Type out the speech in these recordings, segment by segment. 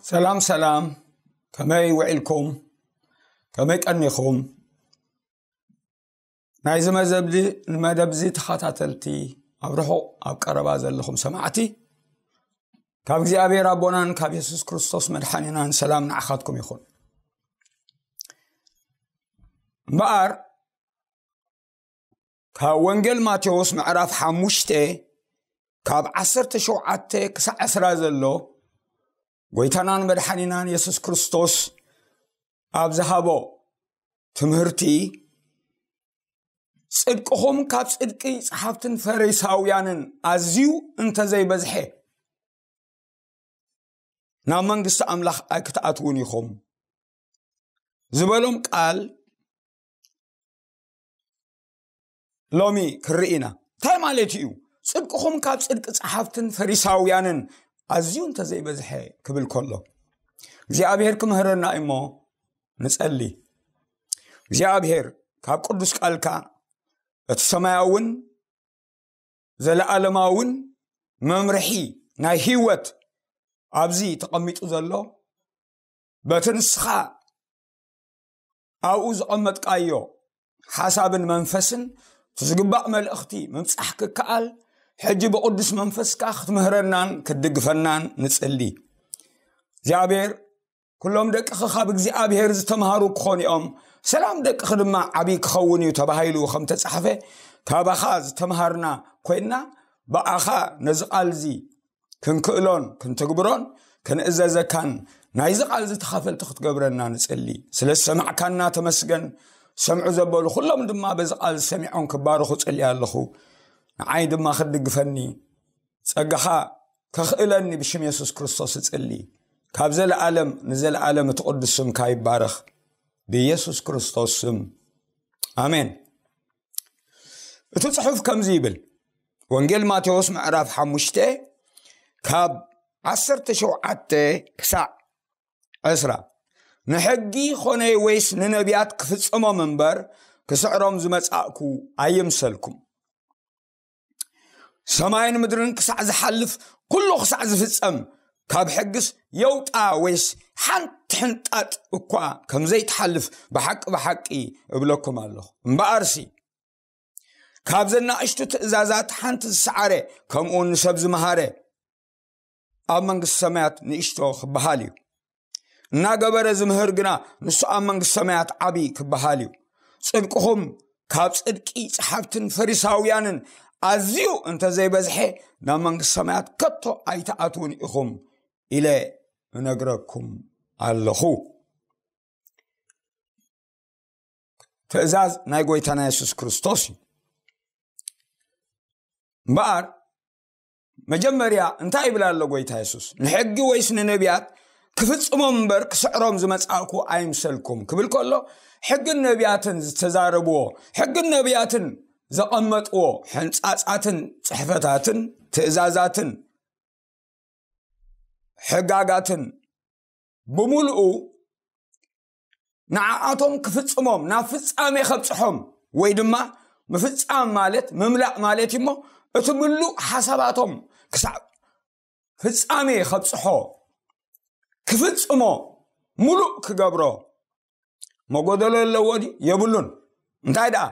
ሰላም ሰላም፣ ከመይ ውዒልኩም? ከመይ ቀኒኹም? ናይዚ መዘብዚ ንመደብዚ ተኸታተልቲ፣ ኣብ ርሑቕ ኣብ ቀረባ ዘለኹም ሰማዕቲ፣ ካብ እግዚኣብሔር ኣቦናን ካብ የሱስ ክርስቶስ መድሓኒናን ሰላም ንዓኻትኩም ይኹን። እምበኣር ካብ ወንጌል ማቴዎስ ምዕራፍ ሓሙሽተ ካብ ዓሰርተ ሸውዓተ ክሳዕ ዕስራ ዘሎ ጎይታናን መድሓኒናን የሱስ ክርስቶስ ኣብ ዝሃቦ ትምህርቲ፣ ጽድቅኹም ካብ ጽድቂ ጸሓፍትን ፈሪሳውያንን ኣዝዩ እንተዘይበዝሐ፣ ናብ መንግስቲ ኣምላኽ ኣይክትኣትዉን ኢኹም ዝበሎም ቃል ሎሚ ክርኢ ኢና። እንታይ ማለት እዩ? ጽድቅኹም ካብ ጽድቂ ጸሓፍትን ፈሪሳውያንን ኣዝዩ እንተዘይበዝሐ ክብል ከሎ፣ እግዚኣብሔር ክምህረና እሞ ንጸሊ። እግዚኣብሔር ካብ ቅዱስ ቃልካ እቲ ሰማያውን ዘለኣለማውን መምርሒ ናይ ህይወት ኣብዚ ተቐሚጡ ዘሎ፣ በቲ ንስኻ ኣብኡ ዝቐመጥካዮ ሓሳብን መንፈስን እቲ ዝግባእ መልእኽቲ ምብጻሕ ክከኣል፣ ሕጂ ብቕዱስ መንፈስካ ክትምህረናን ክትድግፈናን ንጽሊ። እግዚኣብሔር፣ "ኩሎም ደቅኺ ካብ እግዚኣብሔር ዝተምሃሩ ክኾኑ እዮም፣ ሰላም ደቅኺ ድማ ዓብዪ ክኸውን እዩ" ተባሂሉ ከም ተጻሕፈ፣ ካባኻ ዝተምሃርና ኮይንና፣ ብኣኻ ነዚ ቃልዚ ክንክእሎን ክንትግብሮን ክንእዘዘካን ናይዚ ቃልዚ ተኻፈልቲ ክትገብረና ንጽሊ። ስለ ዝሰማዕካና ተመስገን። ሰምዑ ዘበሉ ኩሎም ድማ በዚ ቃል ሰሚዖም ክባረኹ ጽሊ ኣለኹ። ንዓይ ድማ ክትድግፈኒ፣ ጸጋኻ ከኽእለኒ ብሽም የሱስ ክርስቶስ እጽሊ። ካብ ዘለኣለም ንዘለኣለም እቲ ቅዱስ ስምካ ይባረኽ። ብየሱስ ክርስቶስ ስም፣ ኣሜን። እቲ ጽሑፍ ከምዚ ይብል፣ ወንጌል ማቴዎስ ምዕራፍ ሓሙሽተ ካብ ዓሰርተ ሸውዓተ ክሳዕ ዕስራ፣ "ንሕጊ ኾነ ወይስ ንነቢያት ክፍጽሞም እምበር ክስዕሮም ዝመጻእኩ ኣይምሰልኩም። ሰማይን ምድርን ክሳዕ ዝሓልፍ፣ ኩሉ ክሳዕ ዝፍጸም፣ ካብ ሕግስ የውጣ ወይስ ሓንቲ ሕንጣጥ እኳ ከም ዘይትሓልፍ ብሓቂ ብሓቂ እብለኩም ኣለኹ። እምበኣርሲ ካብ ዘናእሽቱ ትእዛዛት ሓንቲ ዝሰዓረ፣ ከምኡ ንሰብ ዝመሃረ፣ ኣብ መንግስቲ ሰማያት ንእሽቶ ክበሃል እዩ። እናገበረ ዝምህር ግና ንሱ ኣብ መንግስቲ ሰማያት ዓብዪ ክበሃል እዩ። ጽድቅኹም ካብ ጽድቂ ጸሓፍትን ፈሪሳውያንን ኣዝዩ እንተዘይበዝሐ፣ ናብ መንግስቲ ሰማያት ከቶ ኣይትኣትዉን ኢኹም ኢለ እነግረኩም ኣለኹ።" ትእዛዝ ናይ ጎይታና የሱስ ክርስቶስ እዩ። እምበኣር መጀመርያ እንታይ ይብል ኣሎ ጎይታ የሱስ? "ንሕጊ ወይስ ንነቢያት ክፍጽሞም እምበር ክስዕሮም ዝመጻእኩ ኣይምሰልኩም" ክብል ከሎ፣ ሕግን ነቢያትን ዝተዛረብዎ፣ ሕግን ነቢያትን ዘቐመጥዎ ሕንጻጻትን ጽሕፈታትን ትእዛዛትን ሕጋጋትን ብምሉኡ ንዓኣቶም ክፍጽሞም፣ ናብ ፍጻሜ ከብጽሖም፣ ወይ ድማ ምፍጻም ማለት ምምላእ ማለት እዩ እሞ፣ እቲ ምሉእ ሓሳባቶም ክሳዕ ፍጻሜ ከብጽሖ፣ ክፍጽሞ፣ ምሉእ ክገብሮ መጎደሎ ኣለዎ ድዩ? የብሉን። እንታይ ደኣ፣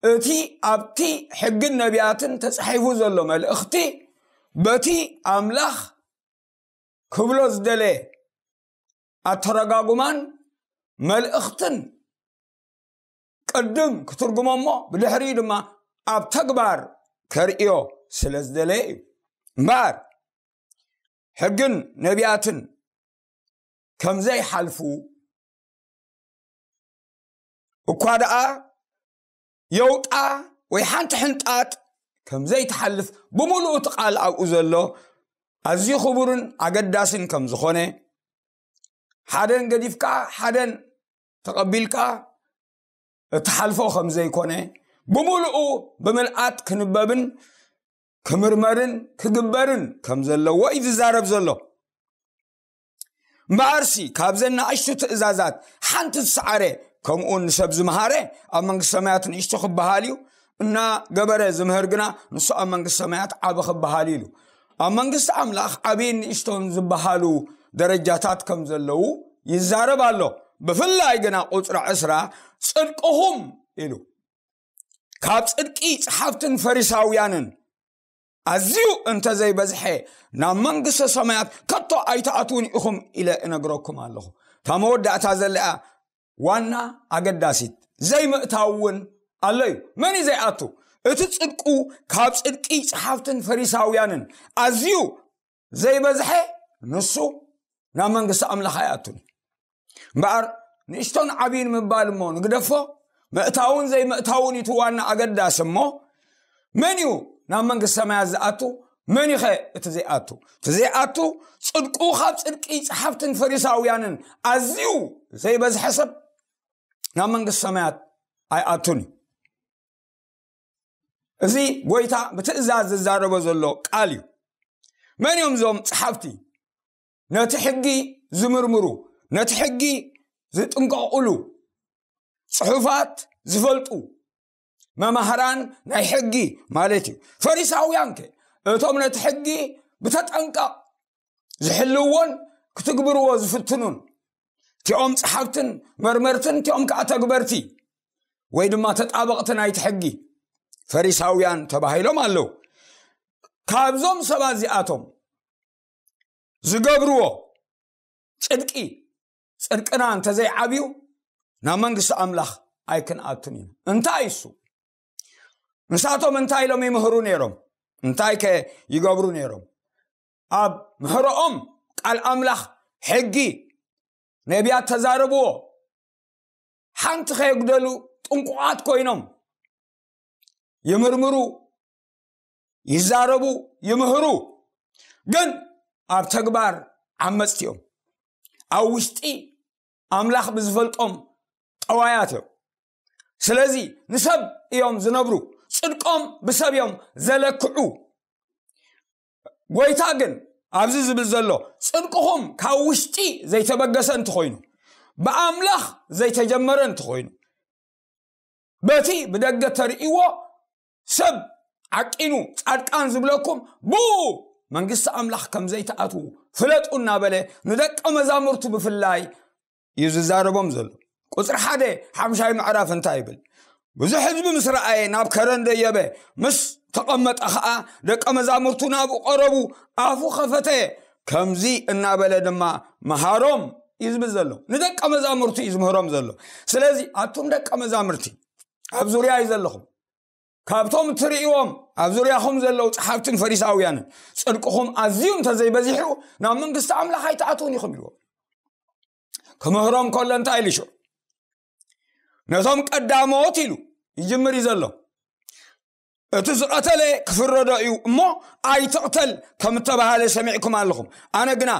እቲ ኣብቲ ሕግን ነቢያትን ተጻሒፉ ዘሎ መልእኽቲ፣ በቲ ኣምላኽ ክብሎ ዝደለየ ኣተረጋጉማን መልእኽትን ቅድም ክትርጉሞ እሞ፣ ብድሕሪኡ ድማ ኣብ ተግባር ከርእዮ ስለ ዝደለየ እዩ። እምበኣር ሕግን ነቢያትን ከም ዘይሓልፉ እኳ ደኣ የውጣ ወይ ሓንቲ ሕንጣጥ ከም ዘይትሓልፍ፣ ብምሉኡ እቲ ቃል ኣብኡ ዘሎ ኣዝዩ ክቡርን ኣገዳስን ከም ዝኾነ፣ ሓደን ገዲፍካ ሓደን ተቐቢልካ እትሓልፎ ከም ዘይኮነ፣ ብምሉኡ ብምልኣት ክንበብን ክምርመርን ክግበርን ከም ዘለዎ እዩ ዝዛረብ ዘሎ። እምበኣርሲ ካብዘን ንኣሽቱ ትእዛዛት ሓንቲ ዝሰዓረ፣ ከምኡውን ንሰብ ዝመሃረ ኣብ መንግስቲ ሰማያት ንእሽቶ ክበሃል እዩ፣ እናገበረ ዝምህር ግና ንሱ ኣብ መንግስቲ ሰማያት ዓቢ ክበሃል እዩ ኢሉ። ኣብ መንግስቲ ኣምላኽ ዓብይን ንእሽቶን ዝበሃሉ ደረጃታት ከም ዘለዉ ይዛረብ ኣሎ። ብፍላይ ግና ቁጽሪ ዕስራ፣ ጽድቅኹም ኢሉ፣ ካብ ጽድቂ ጸሓፍትን ፈሪሳውያንን ኣዝዩ እንተ ዘይበዝሐ፣ ናብ መንግስተ ሰማያት ከቶ ኣይትኣትዉን ኢኹም ኢለ እነግረኩም ኣለኹ። እታ መወዳእታ ዘለኣ ዋና ኣገዳሲት፣ ዘይምእታው እውን ኣሎ እዩ። መን እዩ ዘይኣቱ? እቲ ጽድቁ ካብ ጽድቂ ጸሓፍትን ፈሪሳውያንን ኣዝዩ ዘይበዝሐ፣ ንሱ ናብ መንግስቲ ኣምላኽ ኣይኣቱን። እምበኣር ንእሽቶን ዓብይን ምባል እሞ ንግደፎ፣ ምእታውን ዘይምእታውን እዩ እቲ ዋና ኣገዳሲ። እሞ መን እዩ ናብ መንግስቲ ሰማያት ዝኣቱ? መን እዩ ኸ እቲ ዘይኣቱ? እቲ ዘይኣቱ፣ ጽድቁ ካብ ጽድቂ ጸሓፍትን ፈሪሳውያንን ኣዝዩ ዘይበዝሐ ሰብ ናብ መንግስቲ ሰማያት ኣይኣቱን እዩ። እዚ ጎይታ ብትእዛዝ ዝዛረቦ ዘሎ ቃል እዩ። መን እዮም እዞም ጸሓፍቲ? ነቲ ሕጊ ዝምርምሩ፣ ነቲ ሕጊ ዝጥንቀቑሉ፣ ጽሑፋት ዝፈልጡ፣ መማህራን ናይ ሕጊ ማለት እዩ። ፈሪሳውያን ከ? እቶም ነቲ ሕጊ ብተጠንቀቕ ዝሕልውዎን ክትግብርዎ ዝፍትኑን፣ እቲኦም ጸሓፍትን መርመርትን፣ እቲኦም ከኣ ተግበርቲ ወይ ድማ ተጣበቕቲ ናይቲ ሕጊ ፈሪሳውያን ተባሂሎም ኣለዉ። ካብዞም ሰባት እዚኣቶም ዝገብርዎ ጽድቂ፣ ጽድቅና እንተዘይዓብዩ ናብ መንግስቲ ኣምላኽ ኣይክንኣቱን ኢና። እንታይ እሱ? ንሳቶም እንታይ ኢሎም ይምህሩ ነይሮም? እንታይ ከ ይገብሩ ነይሮም? ኣብ ምህሮኦም ቃል ኣምላኽ፣ ሕጊ፣ ነቢያት ተዛረብዎ፣ ሓንቲ ከየጉደሉ ጥንቁቓት ኮይኖም ይምርምሩ፣ ይዛረቡ፣ ይምህሩ። ግን ኣብ ተግባር ዓመጽቲ እዮም። ኣብ ውሽጢ ኣምላኽ ብዝፈልጦም ጠዋያት እዮም። ስለዚ ንሰብ እዮም ዝነብሩ፣ ጽድቆም ብሰብ እዮም ዘለክዑ። ጎይታ ግን ኣብዚ ዝብል ዘሎ፣ ጽድቅኹም ካብ ውሽጢ ዘይተበገሰ እንተኾይኑ፣ ብኣምላኽ ዘይተጀመረ እንተኾይኑ፣ በቲ ብደገ ተርእይዎ ሰብ ዓቂኑ ጻድቃን ዝብለኩም፣ ብኡ መንግስቲ ኣምላኽ ከም ዘይትኣትዉ ፍለጡ እናበለ ንደቀ መዛሙርቱ ብፍላይ እዩ ዝዛረቦም ዘሎ። ቁጽሪ ሓደ ሓምሻይ ምዕራፍ እንታይ ይብል? ብዙሕ ህዝቢ ምስ ረኣየ ናብ ከረን ደየበ፣ ምስ ተቐመጠ ኸኣ ደቀ መዛሙርቱ ናብኡ ቀረቡ፣ ኣፉ ኸፈተ፣ ከምዚ እናበለ ድማ መሃሮም እዩ ዝብል ዘሎ። ንደቀ መዛሙርቱ እዩ ዝምህሮም ዘሎ። ስለዚ ኣቱም ደቀ መዛሙርቲ፣ ኣብ ዙርያ እዩ ዘለኹም፣ ካብቶም እትርእይዎም ኣብ ዙርያኹም ዘለዉ ጸሓፍትን ፈሪሳውያንን፣ ጽድቅኹም ኣዝዩ እንተዘይበዚሑ ናብ መንግስቲ ኣምላኽ ኣይትኣትዉን ኢኹም ኢልዎም። ክምህሮም ከሎ እንታይ ኢሉ ሽዑ? ነቶም ቀዳሞት ኢሉ ይጅምር እዩ ዘሎ። እቲ ዝቐተለ ክፍረዶ እዩ እሞ ኣይትቕተል ከም እተባሃለ ሰሚዕኩም ኣለኹም። ኣነ ግና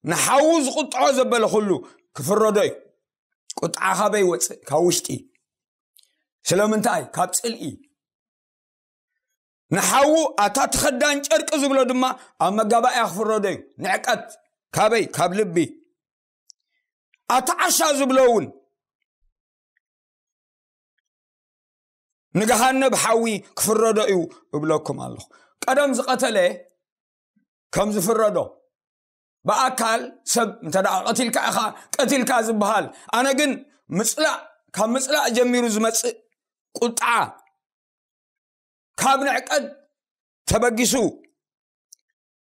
ንሓዉ ዝቁጥዖ ዘበለ ኩሉ ክፍረዶ እዩ። ቁጥዓ ካበይ ይወፅእ? ካብ ውሽጢ። ስለምንታይ? ካብ ፅልኢ። ንሓዉ ኣታ ተኸዳን ጨርቂ ዝብሎ ድማ ኣብ መጋባእያ ክፍረዶ እዩ። ንዕቀት ካበይ? ካብ ልቢ። ኣታ ዓሻ ዝብሎ እውን ንገሃነብ ሓዊ ክፍረዶ እዩ እብለኩም ኣለኹ። ቀደም ዝቐተለ ከም ዝፍረዶ፣ ብኣካል ሰብ እንተ ደኣ ቀቲልካ ኢኻ ቀቲልካ ዝበሃል። ኣነ ግን ምጽላእ፣ ካብ ምጽላእ ጀሚሩ ዝመጽእ ቁጥዓ፣ ካብ ንዕቀት ተበጊሱ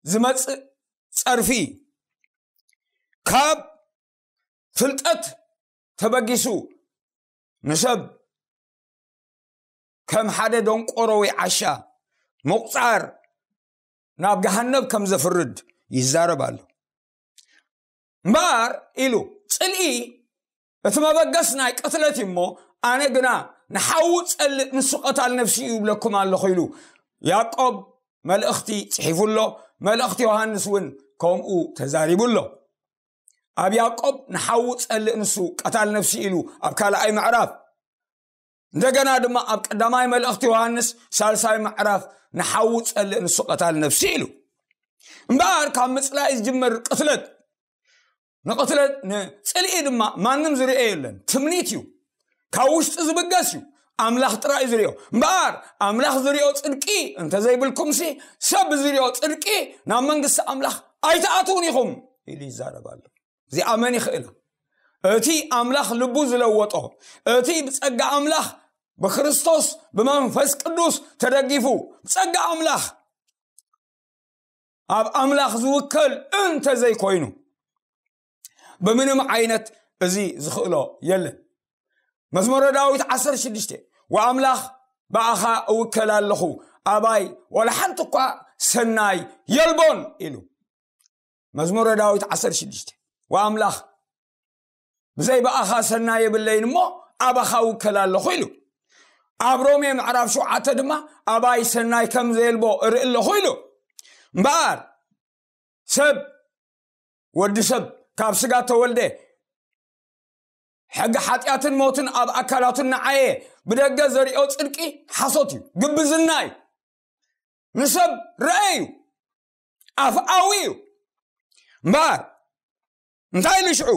ዝመጽእ ጸርፊ፣ ካብ ፍልጠት ተበጊሱ ንሰብ ከም ሓደ ደንቆሮ ወይ ዓሻ ምቑጻር ናብ ገሃነብ ከም ዘፍርድ ይዛረብ ኣሎ። እምበኣር ኢሉ፣ ጽልኢ እቲ መበገስ ናይ ቅትለት እዩ እሞ፣ ኣነ ግና ንሓዉ ጸልእ ንሱ ቀታል ነፍሲ እዩ ይብለኩም ኣለኹ ኢሉ ያዕቆብ መልእኽቲ ጽሒፉ ኣሎ። መልእኽቲ ዮሃንስ እውን ከምኡ ተዛሪቡ ኣሎ። ኣብ ያዕቆብ ንሓዉ ጸልእ ንሱ ቀታል ነፍሲ ኢሉ ኣብ ካልኣይ ምዕራፍ፣ እንደገና ድማ ኣብ ቀዳማይ መልእኽቲ ዮሃንስ ሳልሳይ ምዕራፍ ንሓዉ ጸልእ ንሱ ቀታል ነፍሲ ኢሉ። እምበኣር ካብ ምጽላእ ዝጅመር ቅትለት፣ ንቅትለት፣ ንጽልኢ ድማ ማንም ዝርእዮ የለን። ትምኒት እዩ። ካብ ውሽጢ ዝብገስ እዩ። ኣምላኽ ጥራይ እዩ ዝርእዮ። እምበኣር ኣምላኽ ዝርእዮ ጽድቂ እንተዘይብልኩምሲ፣ ሰብ ዝርእዮ ጽድቂ ናብ መንግስቲ ኣምላኽ ኣይትኣትዉን ኢኹም ኢሉ ይዛረብ ኣሎ። እዚኣ መን ይኽእላ? እቲ ኣምላኽ ልቡ ዝለወጦ፣ እቲ ብጸጋ ኣምላኽ ብክርስቶስ ብመንፈስ ቅዱስ ተደጊፉ ብጸጋ ኣምላኽ ኣብ ኣምላኽ ዝውከል እንተ ዘይኮይኑ፣ ብምንም ዓይነት እዚ ዝኽእሎ የለን። መዝሙረ ዳዊት ዓሰርተ ሽዱሽተ፣ ወኣምላኽ ብኣኻ እውከል ኣለኹ፣ ኣባይ ዋላ ሓንቲ እኳ ሰናይ የልቦን ኢሉ። መዝሙረ ዳዊት ዓሰርተ ሽዱሽተ፣ ወኣምላኽ ብዘይ ብኣኻ ሰናይ የብለይን እሞ ኣባኻ እውከል ኣለኹ ኢሉ። ኣብ ሮሜ ምዕራፍ ሸውዓተ ድማ ኣባይ ሰናይ ከም ዘየልቦ እርኢ ኣለኹ ኢሉ። እምበኣር ሰብ፣ ወዲ ሰብ ካብ ስጋ ተወልደ፣ ሕጊ ሓጢኣትን ሞትን ኣብ ኣካላቱ እናዓየ ብደገ ዘሪኦ ጽድቂ ሓሶት እዩ፣ ግብዝና እዩ። ንሰብ ርኣይ እዩ፣ ኣፍኣዊ እዩ። እምበኣር እንታይ ኢሉ ሽዑ?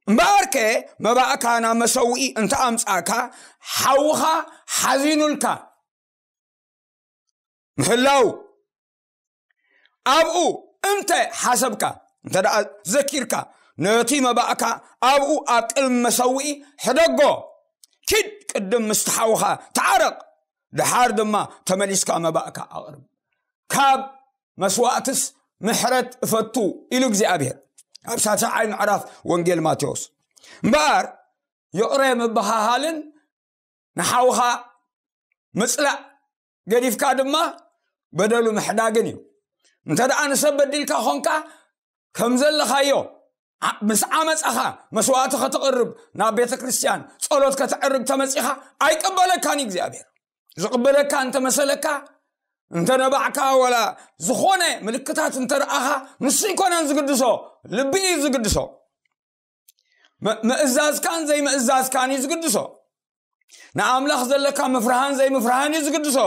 እምበኣርከ መባእካ ናብ መሰውኢ እንተ ኣምጻእካ፣ ሓውኻ ሓዚኑልካ ምህላው፣ ኣብኡ እንተ ሓሰብካ፣ እንተ ደኣ ዘኪርካ፣ ነቲ መባእካ ኣብኡ ኣብ ቅድሚ መሰውኢ ሕደጎ። ኪድ ቅድም ምስቲ ሓውኻ ተዓረቕ፣ ደሓር ድማ ተመሊስካ መባእካ ኣቕርብ። ካብ መስዋእትስ ምሕረት እፈቱ ኢሉ እግዚኣብሔር ኣብ ሳልሳይ ምዕራፍ ወንጌል ማቴዎስ። እምበኣር ይቕረ ምብሃሃልን ንሓውኻ ምጽላእ ገዲፍካ ድማ በደሉ ምሕዳግን እዩ። እንተ ደኣ ንሰብ በዲልካ ኾንካ፣ ከም ዘለኻዮ ዓ-፣ ምስ ዓመጻኻ መስዋእቲ ከተቕርብ ናብ ቤተ ክርስቲያን ጸሎት ከተዕርግ ተመጺኻ፣ ኣይቅበለካን እዩ እግዚኣብሔር። ዝቕበለካ እንተ መሰለካ፣ እንተ ነባዕካ፣ ወላ ዝኾነ ምልክታት እንተ ረኣኻ፣ ንሱ ኣይኮነን ዝግድሶ፣ ልቢ እዩ ዝግድሶ። ም-፣ ምእዛዝካን ዘይምእዛዝካን እዩ ዝግድሶ። ንኣምላኽ ዘለካ ምፍርሃን ዘይምፍርሃን እዩ ዝግድሶ።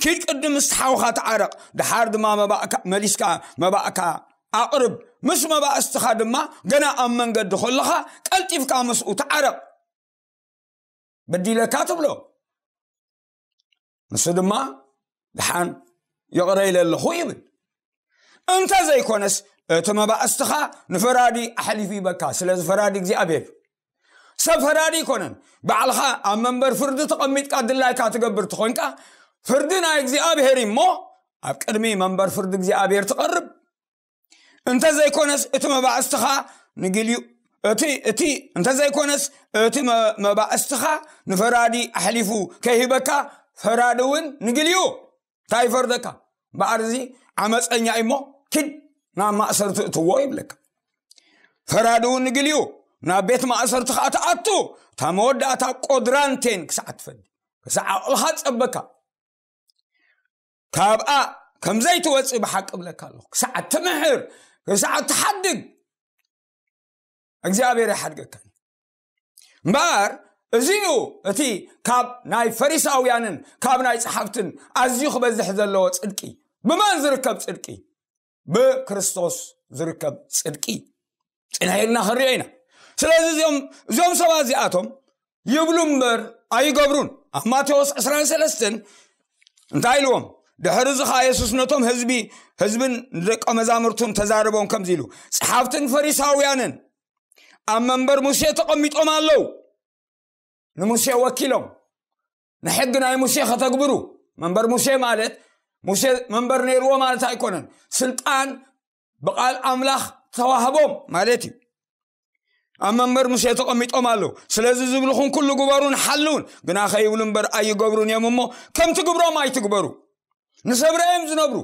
ኪድ ቅድም ምስቲ ሓውኻ ተዓረቕ፣ ደሓር ድማ መባእካ፣ መሊስካ መባእካ ኣቕርብ። ምስ መባእስትኻ ድማ ገና ኣብ መንገዲ ከለኻ ቀልጢፍካ ምስኡ ተዓረቕ። በዲለካ ትብሎ። ንሱ ድማ ደሓን ይቕረ ኢለ ኣለኹ ይብል። እንተ ዘይኮነስ እቲ መባእስትኻ ንፈራዲ ኣሕሊፉ ይበካ። ስለዚ ፈራዲ እግዚኣብሔር እዩ። ሰብ ፈራዲ ኣይኮነን። ባዕልኻ ኣብ መንበር ፍርዲ ተቐሚጥካ ድላይካ ትገብር ተኾንካ፣ ፍርዲ ናይ እግዚኣብሔር እዩ እሞ፣ ኣብ ቅድሚ መንበር ፍርዲ እግዚኣብሔር ትቐርብ። እንተ ዘይኮነስ እቲ መባእስትኻ ንግልዩ፣ እቲ፣ እቲ፣ እንተ ዘይኮነስ እቲ መ-፣ መባእስትኻ ንፈራዲ ኣሕሊፉ ከይህበካ፣ ፈራዲ እውን ንግልዩ እንታይ ይፈርደካ? እምበኣር እዚ ዓመፀኛ እዩ እሞ፣ ኪድ ናብ ማእሰርቲ እትዎ ይብለካ። ፈራዲ እውን ንግልዩ ናብ ቤት ማእሰርቲ ኸዓ ትኣቱ፣ እታ መወዳእታ ቆድራንቴን ክሳዕ ትፈዲ፣ ክሳዕ ዓቕልኻ ትጸበካ። ካብኣ ከም ዘይትወጽእ ብሓቂ እብለካ ኣለኹ። ክሳዕ ትምሕር፣ ክሳዕ ትሓድግ፣ እግዚኣብሔር ይሓድገካ። እምበኣር እዚ'ዩ እቲ ካብ ናይ ፈሪሳውያንን ካብ ናይ ጸሓፍትን ኣዝዩ ክበዝሕ ዘለዎ ጽድቂ። ብመን ዝርከብ ጽድቂ? ብክርስቶስ ዝርከብ ጽድቂ። ጽንሕ ኢልና ክንሪኦ ኢና። ስለዚ እዚኦም፣ እዚኦም ሰባት እዚኣቶም ይብሉ እምበር ኣይገብሩን። ኣብ ማቴዎስ ዕስራን ሰለስተን እንታይ ኢልዎም? ድሕሪ እዚ ኸዓ የሱስ ነቶም ህዝቢ፣ ህዝብን ንደቀ መዛሙርቱን ተዛረቦም ከምዚ ኢሉ፣ ጸሓፍትን ፈሪሳውያንን ኣብ መንበር ሙሴ ተቐሚጦም ኣለዉ። ንሙሴ ወኪሎም ንሕጊ ናይ ሙሴ ከተግብሩ። መንበር ሙሴ ማለት፣ ሙሴ መንበር ነይርዎ ማለት ኣይኮነን። ስልጣን ብቓል ኣምላኽ ተዋህቦም ማለት እዩ። ኣብ መንበር ሙሴ ተቐሚጦም ኣለዉ። ስለዚ ዝብልኹም ኩሉ ግበሩን ሓልውን፣ ግና ከይብሉ እምበር ኣይገብሩን እዮም እሞ፣ ከምቲ ግብሮም ኣይትግበሩ። ንሰብ ርኣዮም ዝነብሩ፣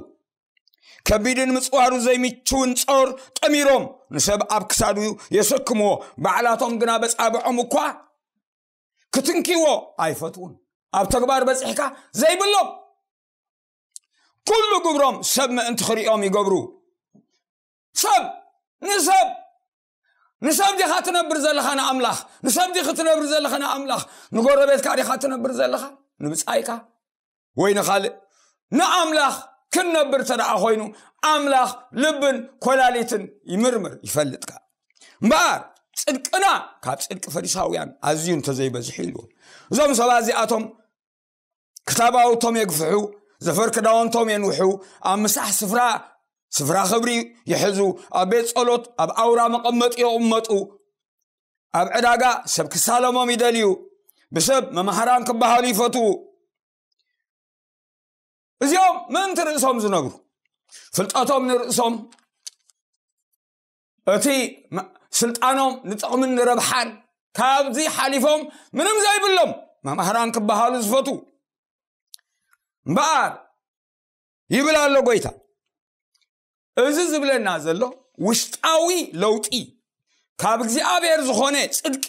ከቢድን ምጽዋሩ ዘይምችውን ጾር ጠሚሮም፣ ንሰብ ኣብ ክሳዱ የሰክምዎ፣ ባዕላቶም ግና በጻብዖም እኳ ክትንኪዎ ኣይፈትዉን። ኣብ ተግባር በጺሕካ ዘይብሎም፣ ኩሉ ግብሮም ሰብ ምእንቲ ክርእዮም ይገብሩ። ሰብ ንሰብ፣ ንሰብ ዲኻ ትነብር ዘለኻ ንኣምላኽ? ንሰብ ዲኺ ትነብር ዘለኻ ንኣምላኽ? ንጎረቤትካ ዲኻ ትነብር ዘለኻ? ንብጻይካ? ወይ ንኻልእ? ንኣምላኽ ክንነብር እንተ ደኣ ኮይኑ፣ ኣምላኽ ልብን ኮላሊትን ይምርምር፣ ይፈልጥ ከኣ። እምበኣር ጽድቅና ካብ ጽድቂ ፈሪሳውያን ኣዝዩ እንተዘይበዝሑ ኢልዎም። እዞም ሰባት እዚኣቶም ክታባውቶም የግፍሑ፣ ዘፈር ክዳውንቶም የንውሑ፣ ኣብ ምሳሕ ስፍራ ስፍራ ክብሪ ይሕዙ፣ ኣብ ቤት ጸሎት ኣብ ኣውራ መቐመጢ ይቕመጡ፣ ኣብ ዕዳጋ ሰብ ክሳለሞም ይደልዩ፣ ብሰብ መማህራን ክበሃሉ ይፈትዉ። እዚኦም ምእንቲ ርእሶም ዝነብሩ፣ ፍልጠቶም ንርእሶም፣ እቲ ስልጣኖም ንጥቕምን ንረብሓን ካብዚ ሓሊፎም ምንም ዘይብሎም መማህራን ክበሃሉ ዝፈትዉ እምበኣር፣ ይብል ኣሎ ጎይታ። እዚ ዝብለና ዘሎ ውሽጣዊ ለውጢ ካብ እግዚኣብሔር ዝኾነ ጽድቂ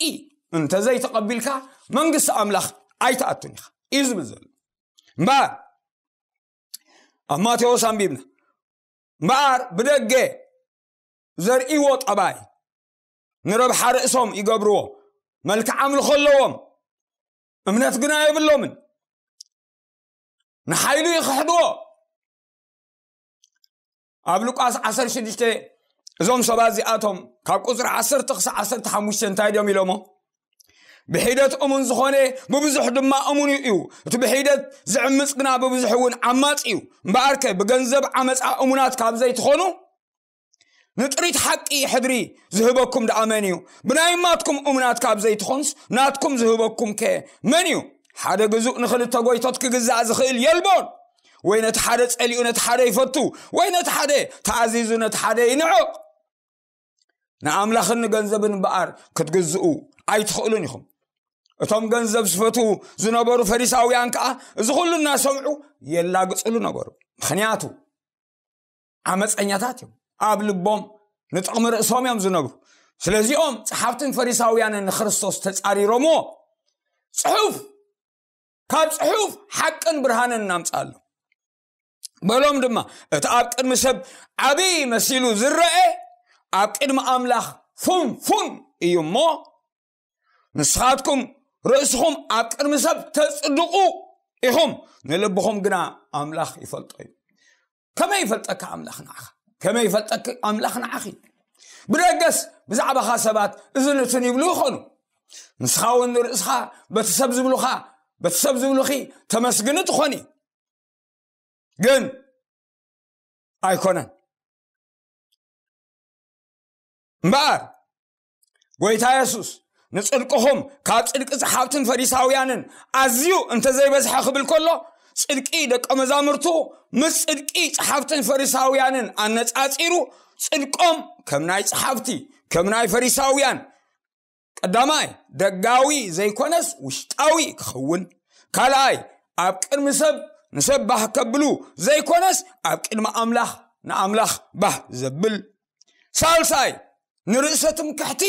እንተዘይተቐቢልካ መንግስቲ ኣምላኽ ኣይትኣቱን ኢኻ እዩ ዝብል ዘሎ። እምበኣር ኣብ ማቴዎስ ኣንቢብና፣ እምበኣር ብደገ ዘርእይዎ ጠባይ ንረብሓ ርእሶም ይገብርዎ፣ መልክዕ ኣምልኾ ኣለዎም፣ እምነት ግና የብሎምን፣ ንሓይሉ ይኽሕድዎ። ኣብ ሉቃስ ዓሰርተ ሽዱሽተ እዞም ሰባት እዚኣቶም ካብ ቁፅሪ ዓሰርተ ክሳብ ዓሰርተ ሓሙሽተ እንታይ ድዮም ኢሎሞ? ብሒደት እሙን ዝኾነ ብብዙሕ ድማ እሙን እዩ። እቲ ብሒደት ዝዕምፅ ግና ብብዙሕ እውን ዓማፅ እዩ። እምበኣርከ ብገንዘብ ዓመፃ እሙናት ካብ ዘይትኾኑ ንጥሪት ሓቂ ሕድሪ ዝህበኩም ደኣ መን እዩ? ብናይ ማትኩም እሙናት ካብ ዘይትኾንስ ናትኩም ዝህበኩም ከ መን እዩ? ሓደ ግዙእ ንኽልተ ጎይቶት ክግዛእ ዝኽእል የልቦን። ወይ ነቲ ሓደ ጸሊኡ ነቲ ሓደ ይፈቱ፣ ወይ ነቲ ሓደ ተኣዚዙ ነቲ ሓደ ይንዕቕ። ንኣምላኽን ንገንዘብን እምበኣር ክትግዝኡ ኣይትኽእሉን ኢኹም። እቶም ገንዘብ ዝፈትዉ ዝነበሩ ፈሪሳውያን ከኣ እዚ ኹሉ እናሰምዑ የላግጽሉ ነበሩ። ምኽንያቱ ዓመፀኛታት እዮም። ኣብ ልቦም ንጥቕሚ ርእሶም እዮም ዝነብሩ። ስለዚኦም ጸሓፍትን ፈሪሳውያንን ንክርስቶስ ተጻሪሮምዎ፣ ጽሑፍ ካብ ጽሑፍ ሓቅን ብርሃንን እናምጻሉ በሎም ድማ፣ እቲ ኣብ ቅድሚ ሰብ ዓብዪ መሲሉ ዝረአ ኣብ ቅድሚ ኣምላኽ ፉንፉን እዩ እሞ፣ ንስኻትኩም ርእስኹም ኣብ ቅድሚ ሰብ ተጽድቑ ኢኹም፣ ንልብኹም ግና ኣምላኽ ይፈልጦ እዩ። ከመይ ይፈልጠካ ኣምላኽ ንዓኻ? ከመይ ይፈልጠክ ኣምላኽ ንዓኺ? ብደገስ ብዛዕባኻ ሰባት እዝን እትን ይብሉ ይኾኑ። ንስኻ እውን ንርእስኻ በቲ ሰብ ዝብሉኻ፣ በቲ ሰብ ዝብሉኺ ተመስግኒ ትኾኒ። ግን ኣይኮነን። እምበኣር ጎይታ የሱስ ንጽድቅኹም ካብ ጽድቂ ጸሓፍትን ፈሪሳውያንን ኣዝዩ እንተዘይበዝሐ ክብል ከሎ፣ ጽድቂ ደቀ መዛሙርቱ ምስ ጽድቂ ጸሓፍትን ፈሪሳውያንን ኣነጻጺሩ፣ ጽድቆም ከም ናይ ጸሓፍቲ፣ ከም ናይ ፈሪሳውያን፣ ቀዳማይ ደጋዊ ዘይኮነስ ውሽጣዊ ክኸውን፣ ካልኣይ ኣብ ቅድሚ ሰብ ንሰብ ባህ ከብሉ ዘይኮነስ ኣብ ቅድሚ ኣምላኽ ንኣምላኽ ባህ ዘብል፣ ሳልሳይ ንርእሰ ትምክሕቲ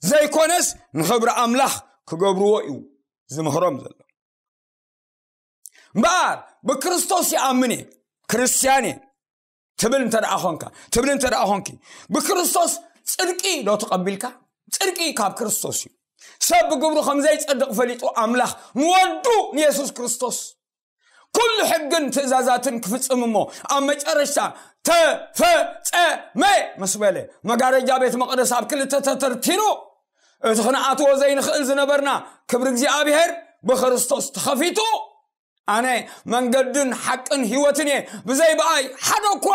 ዘይኮነስ ንኽብሪ ኣምላኽ ክገብርዎ እዩ ዝምህሮም ዘሎ። እምበኣር ብክርስቶስ ይኣምን እየ፣ ክርስትያን እየ ትብል እንተ ደኣ ኾንካ፣ ትብል እንተ ደኣ ኾንኪ፣ ብክርስቶስ ጽድቂ ዶ ተቐቢልካ? ጽድቂ ካብ ክርስቶስ እዩ። ሰብ ብግብሩ ከም ዘይጸድቕ ፈሊጡ ኣምላኽ ንወዱ ንየሱስ ክርስቶስ ኩሉ ሕግን ትእዛዛትን ክፍጽም እሞ ኣብ መጨረሽታ ተፈጸመ ምስ በለ፣ መጋረጃ ቤት መቕደስ ኣብ ክልተ ተተርቲሩ፣ እቲ ክንኣትዎ ዘይንኽእል ዝነበርና ክብሪ እግዚኣብሔር ብክርስቶስ ተኸፊቱ፣ ኣነ መንገድን ሓቅን ህይወትን እየ፣ ብዘይ ብኣይ ሓደ እኳ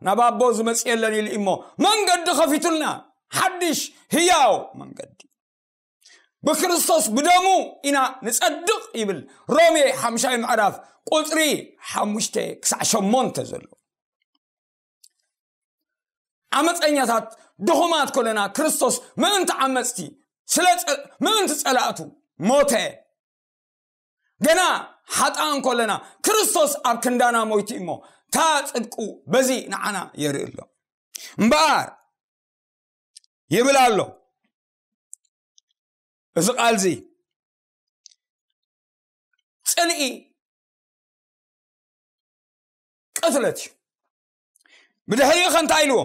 ናብ ኣቦ ዝመጽእ የለን ኢሉ እሞ መንገዲ ከፊቱልና፣ ሓድሽ ህያው መንገዲ። ብክርስቶስ ብደሙ ኢና ንጸድቕ ይብል ሮሜ ሓምሻይ ምዕራፍ ቁጽሪ ሓሙሽተ ክሳዕ ሸሞንተ ዘሎ። ዓመፀኛታት ድኹማት ኮለና ክርስቶስ ምእንቲ ዓመፅቲ፣ ስለ ጸ-፣ ምእንቲ ጸላእቱ ሞተ። ገና ሓጥኣን ኮለና ክርስቶስ ኣብ ክንዳና ሞይቱ እሞ፣ እታ ጽድቁ በዚ ንዓና የርኢ ኣሎ። እምበኣር ይብል ኣሎ እዚ ቃልዚ፣ ጽልኢ ቅትለት እዩ። ብድሕሪኡ ኸ እንታይ ኢልዎ?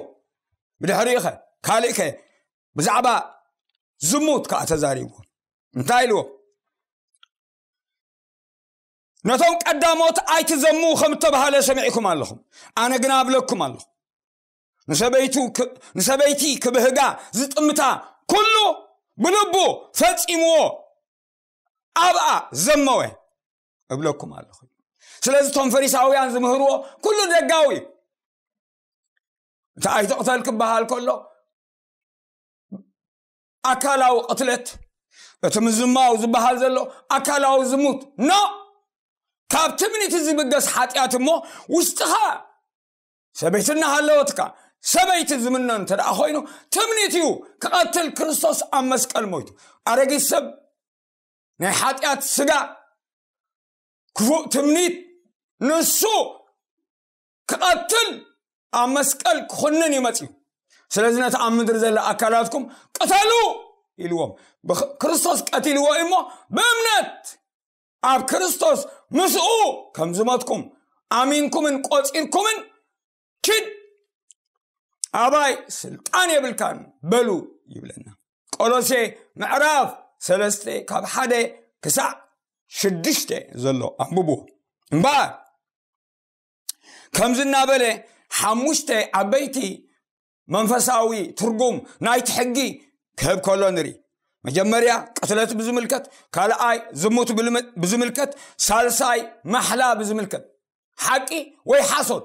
ብድሕሪኡ ኸ ካልእ ከ ብዛዕባ ዝሙት ከኣ ተዛሪብዎ። እንታይ ኢልዎ? ነቶም ቀዳሞት ኣይትዘሙ ከም እተባህለ ሰሚዕኩም ኣለኹም፣ ኣነ ግና እብለኩም ኣለኹ፣ ንሰበይቱ ክ-፣ ንሰበይቲ ክብህጋ ዝጥምታ ኩሉ ብልቡ ፈጺምዎ ኣብኣ ዘመወ እብለኩም ኣለኹ። ስለዚ እቶም ፈሪሳውያን ዝምህርዎ ኩሉ ደጋዊ እዩ። እቲ ኣይትቕተል ክበሃል ከሎ ኣካላዊ ቅትለት፣ እቲ ምዝማው ዝበሃል ዘሎ ኣካላዊ ዝሙት፣ ኖ፣ ካብ ትምኒት ዝብገስ ሓጢኣት እሞ ውሽጥኻ ሰበይቲ እናሃለወትካ ሰበይቲ ዝምነ እንተ ደኣ ኮይኑ ትምኒት እዩ ክቐትል። ክርስቶስ ኣብ መስቀል ሞይቱ። ኣረጊት ሰብ ናይ ሓጢኣት ስጋ ክፉእ ትምኒት ንሱ ክቐትል ኣብ መስቀል ክኹንን እዩ መፅዩ። ስለዚ ነቲ ኣብ ምድሪ ዘሎ ኣካላትኩም ቅተሉ ኢልዎም። ብክርስቶስ ቀቲልዎ እሞ ብእምነት ኣብ ክርስቶስ ምስኡ ከም ዝሞትኩም ኣሚንኩምን ቆፂርኩምን ኪድ ኣባይ ስልጣን የብልካን በሉ ይብለና። ቆሎሴ ምዕራፍ ሰለስተ ካብ ሓደ ክሳዕ ሽዱሽተ ዘሎ ኣንብቡ። እምበኣር ከምዚ እናበለ ሓሙሽተ ዓበይቲ መንፈሳዊ ትርጉም ናይቲ ሕጊ ክህብ ከሎ ንርኢ። መጀመርያ ቅትለት ብዝምልከት፣ ካልኣይ ዝሙት ብዝምልከት፣ ሳልሳይ ማሕላ ብዝምልከት፣ ሓቂ ወይ ሓሶት፣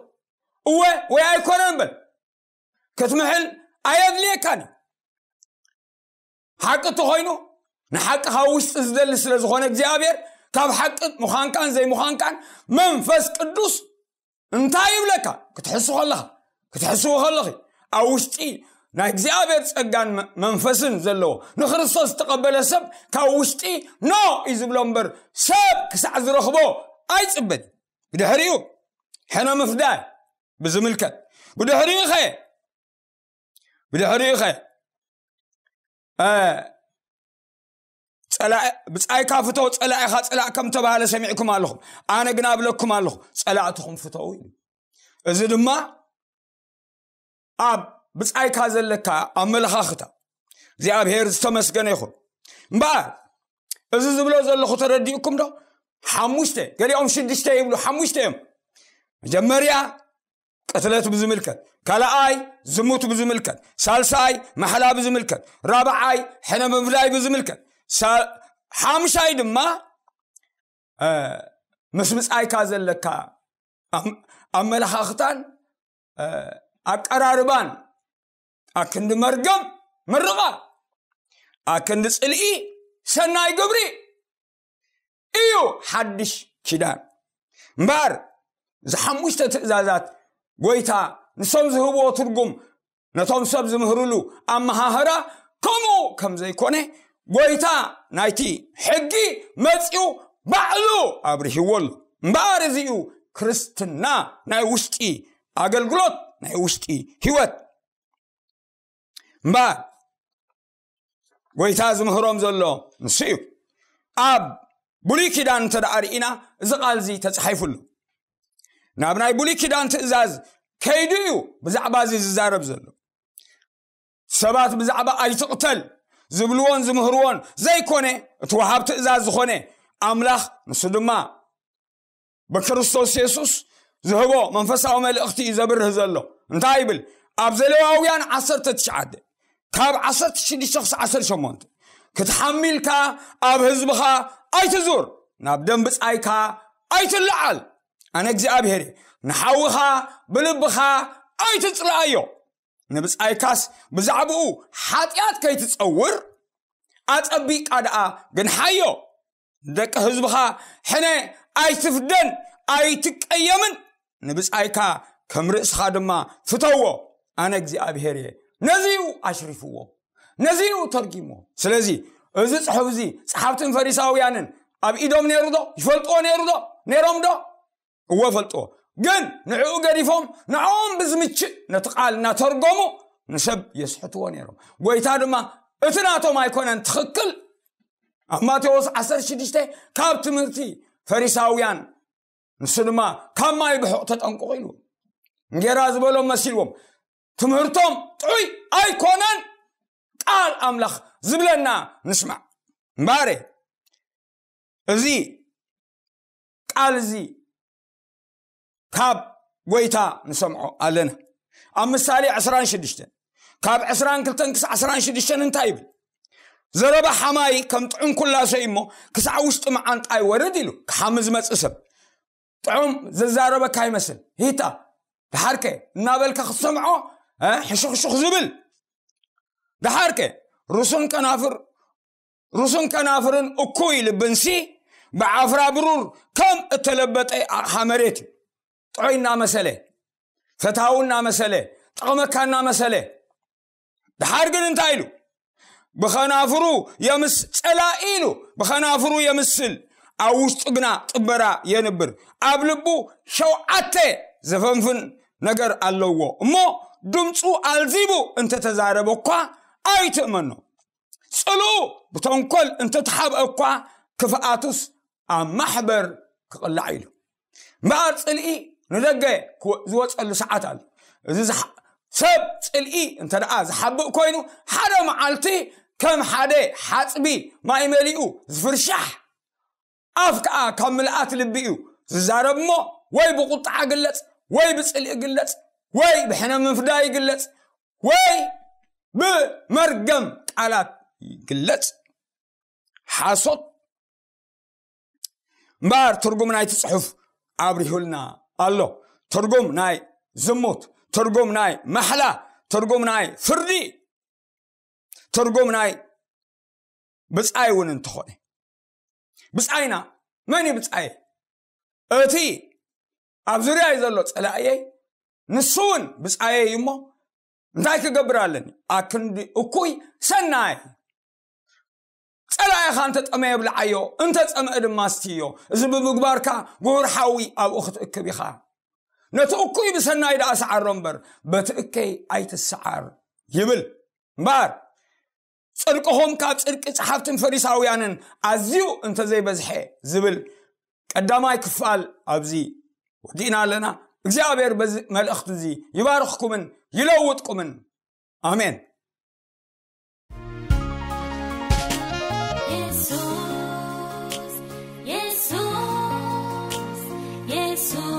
እወ ወይ ኣይኮነን በል። ክትምሕል ኣየድልየካን እዩ። ሓቂ እንተኾይኑ ንሓቂ ካብ ውሽጢ ዝደሊ ስለ ዝኾነ እግዚኣብሔር ካብ ሓቂ ምዃንካን ዘይምዃንካን መንፈስ ቅዱስ እንታይ ይብለካ? ክትሕሱ ከለኻ ክትሕስዎ ከለኺ ኣብ ውሽጢ ናይ እግዚኣብሔር ጸጋን መንፈስን ዘለዎ ንክርስቶስ ዝተቐበለ ሰብ ካብ ውሽጢ ኖ እዩ ዝብሎ እምበር ሰብ ክሳዕ ዝረኽቦ ኣይጽበን። ብድሕሪኡ ሕነ ምፍዳይ ብዝምልከት፣ ብድሕሪኡ ኸ ብድሕሪኡ ኸ ብፃይካ ፍተው ጸላኢኻ ጽላእ ከም ተባሃለ ሰሚዕኩም ኣለኹም። ኣነ ግን ኣብለኩም ኣለኹ፣ ጸላእትኹም ፍተው እዩ። እዚ ድማ ኣብ ብጻይካ ዘለካ ኣመለኻኽታ እግዚኣብሔር ዝተመስገነ ይኹን። እምበኣር እዚ ዝብሎ ዘለኹ ተረዲእኩም ዶ? ሓሙሽተ፣ ገሊኦም ሽዱሽተ ይብሉ፣ ሓሙሽተ እዮም። መጀመርያ ቅትለት ብዝምልከት፣ ካልኣይ ዝሙት ብዝምልከት፣ ሳልሳይ ማሕላ ብዝምልከት፣ ራብዓይ ሕነ ምፍዳይ ብዝምልከት፣ ሓምሻይ ድማ ምስ ብጻይካ ዘለካ ኣመለኻኽታን ኣቀራርባን ኣክንዲ መርገም ምርቓ፣ ኣክንዲ ጽልኢ ሰናይ ግብሪ እዩ ሓድሽ ኪዳን። እምበኣር እዚ ሓሙሽተ ትእዛዛት ጎይታ ንሶም ዝህብዎ ትርጉም ነቶም ሰብ ዝምህርሉ ኣመሃህራ ከምኡ ከም ዘይኮነ ጎይታ ናይቲ ሕጊ መጺኡ ባዕሉ ኣብርሂዎ ኣሎ። እምበኣር እዚ እዩ ክርስትና ናይ ውሽጢ ኣገልግሎት፣ ናይ ውሽጢ ህይወት። እምበኣር ጎይታ ዝምህሮም ዘሎ ንሱ እዩ። ኣብ ብሉይ ኪዳን እንተ ደኣ ርኢና እዚ ቃል እዚ ተጻሒፉሉ ናብ ናይ ብሉይ ኪዳን ትእዛዝ ከይዱ እዩ ብዛዕባ እዚ ዝዛረብ ዘሎ። ሰባት ብዛዕባ ኣይትቕተል ዝብልዎን ዝምህርዎን ዘይኮነ እቲ ወሃብ ትእዛዝ ዝኾነ ኣምላኽ ንሱ ድማ ብክርስቶስ የሱስ ዝህቦ መንፈሳዊ መልእኽቲ እዩ ዘብርህ ዘሎ። እንታይ ይብል? ኣብ ዘሌዋውያን ዓሰርተ ትሽዓተ ካብ ዓሰርተ ሽዱሽተ ክሳዕ ዓሰርተ ሸሞንተ ክትሓሚልካ ኣብ ህዝብኻ ኣይትዙር፣ ናብ ደም ብጻይካ ኣይትለዓል። ኣነ እግዚኣብሔር እየ። ንሓውኻ ብልብኻ ኣይትጽልኣዮ። ንብጻይካስ ብዛዕባኡ ሓጢኣት ከይትጸውር ኣጸቢቕካ ደኣ ግንሓዮ። ደቂ ህዝብኻ ሕነ ኣይትፍደን፣ ኣይትቀየምን። ንብጻይካ ከም ርእስኻ ድማ ፍተዎ። ኣነ እግዚኣብሔር እየ። ነዚዩ ኣሽሪፍዎ፣ ነዚዩ ተርጊምዎ። ስለዚ እዚ ጽሑፍ እዚ ጸሓፍትን ፈሪሳውያንን ኣብ ኢዶም ነይሩ ዶ? ይፈልጥዎ ነይሩ ዶ? ነይሮም ዶ? እወ ፈልጥዎ። ግን ንዕኡ ገዲፎም ንዕኦም ብዝምችእ ነቲ ቃል እናተርጎሙ ንሰብ የስሕትዎ ነይሮም። ጎይታ ድማ እቲ ናቶም ኣይኮነን ትኽክል። ኣብ ማቴዎስ ዓሰርተ ሽዱሽተ ካብ ትምህርቲ ፈሪሳውያን ንሱ ድማ ካብ ማይ ብሑቕ ተጠንቅቑ ኢሉ እንጌራ ዝበሎም መሲልዎም ትምህርቶም ጥዑይ ኣይኮነን። ቃል ኣምላኽ ዝብለና ንስማዕ። እምበኣር እዚ ቃል እዚ ካብ ጎይታ ንሰምዖ ኣለና። ኣብ ምሳሌ ዕስራን ሽዱሽተን ካብ ዕስራን ክልተን ክሳዕ ዕስራን ሽዱሽተን እንታይ ይብል? ዘረባ ሓማይ ከም ጥዑም ኩላሶ እዩ እሞ ክሳዕ ውሽጢ መዓንጣ ይወርድ ኢሉ ክሓሚ ዝመጽእ ሰብ ጥዑም ዝዛረበካ ይመስል። ሂታ፣ ደሓርከ እናበልካ ክትሰምዖ፣ እ፣ ሕሹኽሹኽ ዝብል። ደሓርከ ርሱን ከናፍር፣ ርሱን ከናፍርን እኩይ ልብንሲ ብዓፍራ ብሩር ከም እተለበጠ ኣቕሓ መሬት እዩ። ጥዑይ እናመሰለ፣ ፈታዊ እናመሰለ፣ ጠቕመካ እናመሰለ። ደሓር ግን እንታይ ኢሉ? ብኸናፍሩ የምስ-፣ ጸላኢ ኢሉ ብኸናፍሩ የምስል፣ ኣብ ውሽጡ ግና ጥበራ የንብር። ኣብ ልቡ ሸውዓተ ዘፈንፍን ነገር ኣለዎ እሞ፣ ድምፁ ኣልዚቡ እንተተዛረበ እኳ ኣይትእመኖ። ጽልኡ ብተንኮል እንተተሓብአ እኳ፣ ክፍኣቱስ ኣብ ማሕበር ክቕላዕ ኢሉ። እምበኣር ጽልኢ ንደገ ክወ-፣ ዝወጸሉ ሰዓት ኣሎ። እዚ ዝሓ-፣ ሰብ ጽልኢ እንተ ደኣ ዝሓብእ ኮይኑ፣ ሓደ መዓልቲ ከም ሓደ ሓጽቢ ማይ መሊኡ ዝፍርሻሕ፣ ኣፍ ከኣ ካብ ምልኣት ልቢ እዩ ዝዛረብ እሞ፣ ወይ ብቁጥዓ ግለጽ፣ ወይ ብጽልኢ ግለጽ፣ ወይ ብሕነ ምፍዳይ ግለጽ፣ ወይ ብመርገም ቃላት ይግለጽ። ሓሶት እምበኣር ትርጉም ናይቲ ጽሑፍ ኣብሪሁልና ኣሎ። ትርጉም ናይ ዝሙት፣ ትርጉም ናይ ማሕላ፣ ትርጉም ናይ ፍርዲ፣ ትርጉም ናይ ብጻይ እውን እንተኾነ፣ ብጻይና መን እዩ ብጻየ? እቲ ኣብ ዙርያይ ዘሎ ጸላእየይ፣ ንሱ እውን ብጻየይ እዩ እሞ፣ እንታይ ክገብር ኣለኒ? ኣክንዲ እኩይ ሰናይ። ጸላኢኻ እንተ ጠመየ ብልዓዮ፣ እንተ ጸምአ ድማ ኣስትዮ። እዚ ብምግባርካ ጉሁር ሓዊ ኣብኡ ክትእክብ ኢኻ። ነቲ እኩይ ብሰናይ ደኣ ሰዓሮ እምበር፣ በቲ እከይ ኣይትሰዓር ይብል። እምበኣር፣ ጽድቅኹም ካብ ጽድቂ ጸሓፍትን ፈሪሳውያንን ኣዝዩ እንተ ዘይበዝሐ ዝብል ቀዳማይ ክፋል ኣብዚ ወዲእና ኣለና። እግዚኣብሔር በዚ መልእኽቲ እዚ ይባርኽኩምን ይለውጥኩምን። ኣሜን። የሱስ፣ የሱስ፣ የሱስ።